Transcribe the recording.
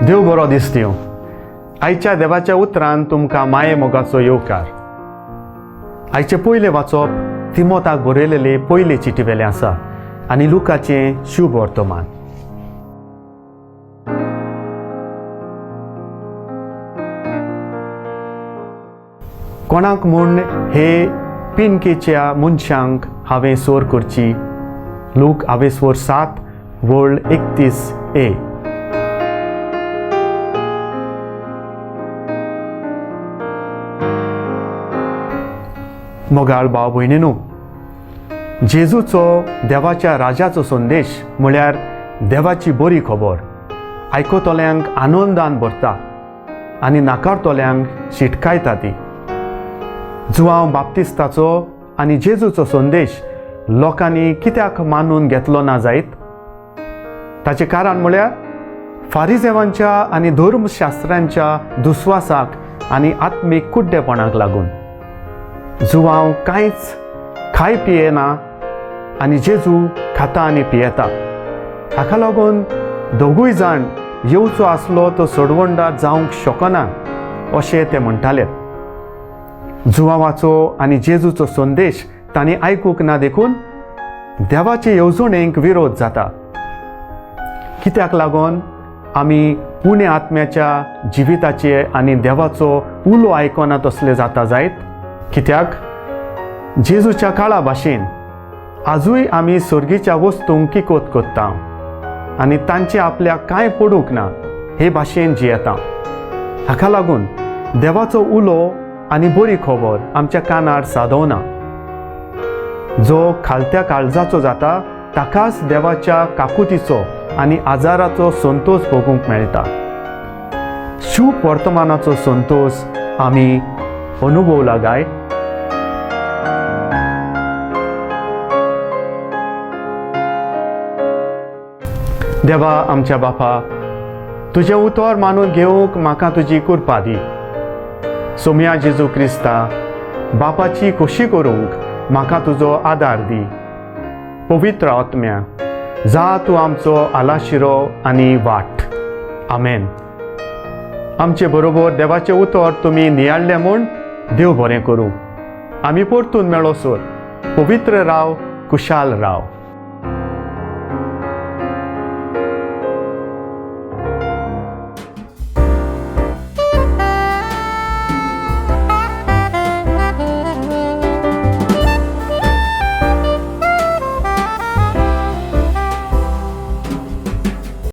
देव बरो दीस दिवं. आयच्या देवाच्या उतरान तुमकां माये मोगाचो येवकार. आयचें पयलें वाचप तिमोताक बरयलेले पयले चिटी वेलें आसा आनी लुकाचें शुभ वर्तमान. कोणाक म्हूण हे पिनकेच्या मनशांक हांवें सोर करची? लूक आवेस्वर 7 वळ 31 ए. मोगाळ भाव भयणीनू, जेजूचो देवाच्या राजाचो संदेश म्हळ्यार देवाची बरी खबर आयकतल्यांक आनंदान भरता आनी नाकारतल्यांक शिटकायता. ती जुवांव बाप्तिस्ताचो आनी जेजूचो संदेश लोकांनी कित्याक मानून घेतलो ना जायत? ताचें कारण म्हळ्यार फारिजेवांच्या आनी धर्मशास्त्रांच्या दुस्वासाक आनी आत्मीक कुड्डेपणाक लागून. जुवांव कांयच खाय पियेना आनी जेजू खाता आनी पियेता. हाका लागून दोगूय जाण येवचो आसलो तो सोडवणदार जावंक शकना अशें ते म्हणटाले. जुवांवाचो आनी जेजूचो संदेश तांणी आयकूंक ना देखून देवाचे येवजणेक विरोध जाता. कित्याक लागून आमी उणे आत्म्याच्या जिविताचे आनी देवाचो उलो आयकना तसले जाता जायत? कित्याक जेजूच्या काळा भाशेन आजूय आमी सर्गीच्या वस्तूंक किकोत करता आनी तांचे आपल्याक कांय पडूंक ना हे भाशेन जियेता. हाका लागून देवाचो उलो आनी बरी खबर आमच्या कानार सादवना. जो खालत्या काळजाचो जाता ताकाच देवाच्या काकुतीचो आनी आजाराचो संतोष भोगूंक मेळटा. शुभ वर्तमानाचो संतोष आमी अनुभवला काय? देवा आमच्या बापा, तुजें उतर मानून घेवंक म्हाका तुजी कृपा दी. सोम्या जेजू क्रिस्ता, बापाची खोशी करूंक म्हाका तुजो आदार दी. पवित्र आत्म्या, जा तूं आमचो आलाशिरो आनी वाट. आमेन. आमचे बरोबर देवाचें उतर तुमी नियाळ्ळें म्हूण देव बरें करूं. आमी परतून मेळो सर. पवित्र राव, कुशाल राव.